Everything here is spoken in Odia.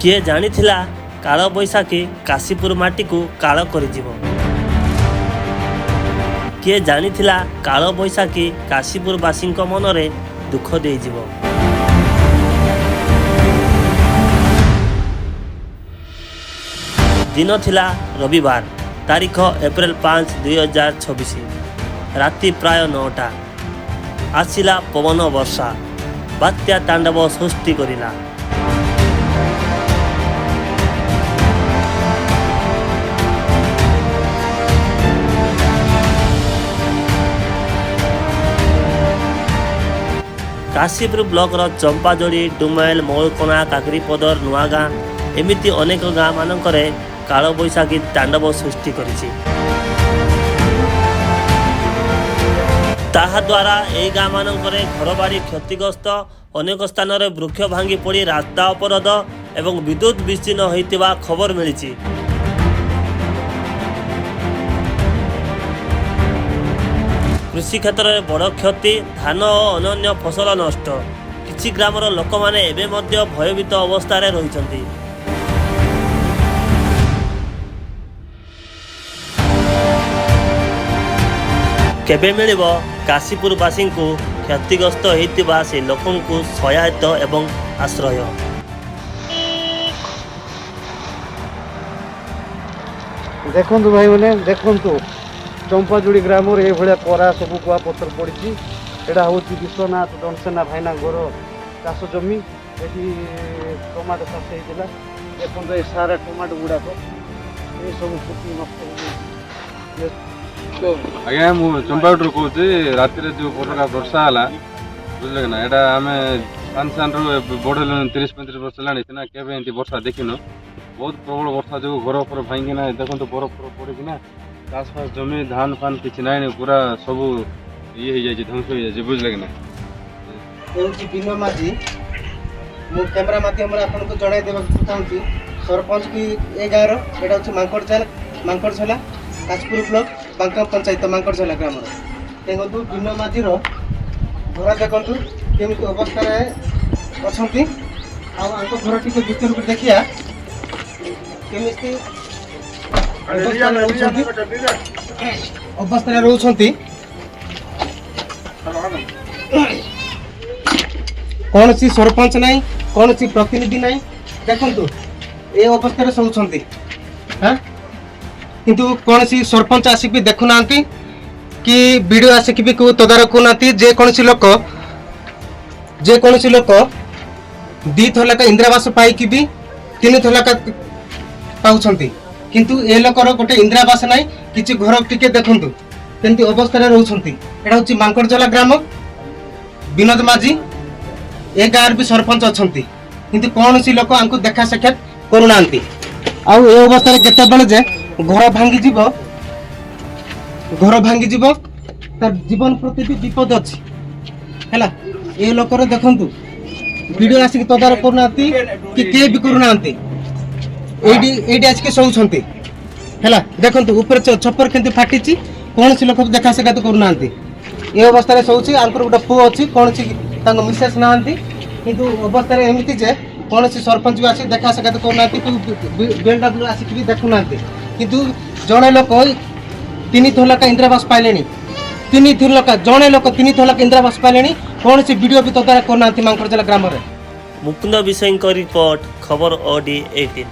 କିଏ ଜାଣିଥିଲା କାଳବୈଶାଖୀ କାଶୀପୁର ମାଟିକୁ କାଳ କରିଯିବ? କିଏ ଜାଣିଥିଲା କାଳବୈଶାଖୀ କାଶୀପୁରବାସୀଙ୍କ ମନରେ ଦୁଃଖ ଦେଇଯିବ? ଦିନ ଥିଲା ରବିବାର, ତାରିଖ ଏପ୍ରିଲ 5, 2026, ରାତି ପ୍ରାୟ 9ଟା। ଆସିଲା ପବନ ବର୍ଷା, ବାତ୍ୟା ତାଣ୍ଡବ ସୃଷ୍ଟି କରିଲା। କାଶୀପୁର ବ୍ଲକର ଚମ୍ପାଯୋଡ଼ି, ଡୁମେଲ, ମଉଳକଣା, କାକରିପଦର, ନୂଆଗାଁ ଏମିତି ଅନେକ ଗାଁମାନଙ୍କରେ କାଳବୈଶାଖୀ ତାଣ୍ଡବ ସୃଷ୍ଟି କରିଛି। ତାହାଦ୍ୱାରା ଏହି ଗାଁମାନଙ୍କରେ ଘରବାଡ଼ି କ୍ଷତିଗ୍ରସ୍ତ, ଅନେକ ସ୍ଥାନରେ ବୃକ୍ଷ ଭାଙ୍ଗି ପଡ଼ି ରାସ୍ତା ଅବରୋଧ ଏବଂ ବିଦ୍ୟୁତ ବିଚ୍ଛିନ୍ନ ହୋଇଥିବା ଖବର ମିଳିଛି। କୃଷି କ୍ଷେତ୍ରରେ ବଡ଼ କ୍ଷତି, ଧାନ ଓ ଅନ୍ୟାନ୍ୟ ଫସଲ ନଷ୍ଟ। କିଛି ଗ୍ରାମର ଲୋକମାନେ ଏବେ ମଧ୍ୟ ଭୟଭୀତ ଅବସ୍ଥାରେ ରହିଛନ୍ତି। କେବେ ମିଳିବ କାଶୀପୁରବାସୀଙ୍କୁ କ୍ଷତିଗ୍ରସ୍ତ ହୋଇଥିବା ସେ ଲୋକଙ୍କୁ ସହାୟତା ଏବଂ ଆଶ୍ରୟ? ଦେଖନ୍ତୁ ଭାଇମାନେ, ଦେଖନ୍ତୁ, ଚମ୍ପାଯୋଡ଼ି ଗ୍ରାମରେ ଏଇଭଳିଆ କରା ସବୁ ଗୁଆ ପଥର ପଡ଼ିଛି। ଏଇଟା ହେଉଛି ବିଶ୍ୱନାଥ ଦଣ୍ଡସେନା ଭାଇନାଙ୍କର ଚାଷ ଜମି। ଏଠି ଟମାଟୋ ଚାଷ ହେଇଥିଲା। ଦେଖନ୍ତୁ, ଏ ସାରା ଟମାଟୋ ଗୁଡ଼ାକ ଏସବୁ ପୋକି ନଷ୍ଟ ହେଇଯାଇଛି। ଆଜ୍ଞା, ମୁଁ ଚମ୍ପାଉଟରୁ କହୁଛି। ରାତିରେ ଯେଉଁ ପ୍ରକାର ବର୍ଷା ହେଲା, ବୁଝିଲେ କି ନା, ଏଇଟା ଆମେ ସାନ ସାନରୁ ବଡ଼ ହେଲୁଣି, 30-35 ବର୍ଷ ହେଲାଣି ସିନା, କେବେ ଏମିତି ବର୍ଷା ଦେଖିନୁ। ବହୁତ ପ୍ରବଳ ବର୍ଷା ଯୋଗୁଁ ଘର ଫର ଭାଙ୍ଗିକିନା, ଦେଖନ୍ତୁ, ବରଫ ଫରଫ ପଡ଼ିକିନା ଚାଷ ଫାସ ଜମି, ଧାନ ଫାନ କିଛି ନାହିଁ, ପୁରା ସବୁ ଇଏ ହେଇଯାଇଛି, ଧ୍ୱଂସ ହେଇଯାଇଛି, ବୁଝିଲେ କି ନା। ହେଉଛି ବିନୟ ମାଝୀ। ମୁଁ କ୍ୟାମେରା ମାଧ୍ୟମରେ ଆପଣଙ୍କୁ ଜଣାଇ ଦେବାକୁ ଚାହୁଁଛି, ସରପଞ୍ଚ କି ଏ ଗାଁର। ଏଇଟା ହେଉଛି ମାଙ୍କଡ଼ଚାଲ, ମାଙ୍କଡ଼ଝୋଲା, କାଶୀପୁର ବ୍ଲକ, ବାଙ୍କା ପଞ୍ଚାୟତ, ମାଙ୍କଡ଼ଝୋଲା ଗ୍ରାମର। ଦେଖନ୍ତୁ, ବିନୟ ମାଝୀର ଘର ଦେଖନ୍ତୁ କେମିତି ଅବସ୍ଥାରେ ଅଛନ୍ତି। ଆଉ ଆଙ୍କ ଘର ଟିକେ ଭିତରକୁ ଦେଖିବା, କେମିତି ଅବସ୍ଥାରେ ରହୁଛନ୍ତି। କୌଣସି ସରପଞ୍ଚ ନାହିଁ, କୌଣସି ପ୍ରତିନିଧି ନାହିଁ। ଦେଖନ୍ତୁ, ଏ ଅବସ୍ଥାରେ ଶୋଉଛନ୍ତି। ହଁ, କିନ୍ତୁ କୌଣସି ସରପଞ୍ଚ ଆସିକି ଦେଖୁନାହାନ୍ତି କି ବିଡ଼ିଓ ଆସିକି ବି କେଉଁ ତଦାରଖ କରୁନାହାନ୍ତି। ଯେକୌଣସି ଲୋକ 2 ଥର ଲେଖା ଇନ୍ଦିରାବାସ ପାଇକି ବି 3 ଥର ଲେଖା ପାଉଛନ୍ତି, କିନ୍ତୁ ଏ ଲୋକର ଗୋଟେ ଇନ୍ଦିରାବାସ ନାହିଁ କିଛି। ଘର ଟିକେ ଦେଖନ୍ତୁ କେମିତି ଅବସ୍ଥାରେ ରହୁଛନ୍ତି। ଏଇଟା ହେଉଛି ମାଙ୍କଡ଼ଜଲା ଗ୍ରାମ। ବିନୋଦ ମାଝୀ ଏ ଗାଁରେ ବି ସରପଞ୍ଚ ଅଛନ୍ତି, କିନ୍ତୁ କୌଣସି ଲୋକ ଆଙ୍କୁ ଦେଖା ସାକ୍ଷାତ କରୁନାହାନ୍ତି। ଆଉ ଏ ଅବସ୍ଥାରେ କେତେବେଳେ ଯେ ଘର ଭାଙ୍ଗିଯିବ, ଘର ଭାଙ୍ଗିଯିବ, ତାର ଜୀବନ ପ୍ରତି ବି ବିପଦ ଅଛି। ହେଲା, ଏ ଲୋକର ଦେଖନ୍ତୁ, ବିଡ଼ିଓ ଆସିକି ତଦାରଖ କରୁନାହାନ୍ତି କି କିଏ ବି କରୁନାହାନ୍ତି। ଏଇଠି ଆସିକି ଶୋଉଛନ୍ତି। ହେଲା, ଦେଖନ୍ତୁ, ଉପରେ ଛପର କେମିତି ଫାଟିଛି। କୌଣସି ଲୋକ ବି ଦେଖା ସାକ୍ଷାତ କରୁନାହାନ୍ତି। ଏ ଅବସ୍ଥାରେ ଶୋଉଛି। ଆଙ୍କର ଗୋଟେ ପୁଅ ଅଛି, କୌଣସି ତାଙ୍କ ମିସେସ୍ ନାହାନ୍ତି। କିନ୍ତୁ ଅବସ୍ଥାରେ ଏମିତି ଯେ କୌଣସି ସରପଞ୍ଚ ବି ଆସି ଦେଖା ସାକ୍ଷାତ କରୁନାହାନ୍ତି କି ବିଏଲ୍ଡବ୍ଲ୍ୟୁ ଆସିକି ବି ଦେଖୁନାହାନ୍ତି। କିନ୍ତୁ ଜଣେ ଲୋକ 3 ଥର ଲେଖା ଇନ୍ଦିରାବାସ ପାଇଲେଣି। 3 ଥର ଲେଖା ଜଣେ ଲୋକ 3 ଥର ଲେଖା ଇନ୍ଦିରାବାସ ପାଇଲେଣି, କୌଣସି ବିଡ଼ିଓ ବି ତଦାରଖ କରୁନାହାନ୍ତି ମାଙ୍କଡ଼ଜଲା ଗ୍ରାମରେ। ମୁକୁନ୍ଦ ବିଷୟଙ୍କ ରିପୋର୍ଟ, ଖବର ଓଡି 18।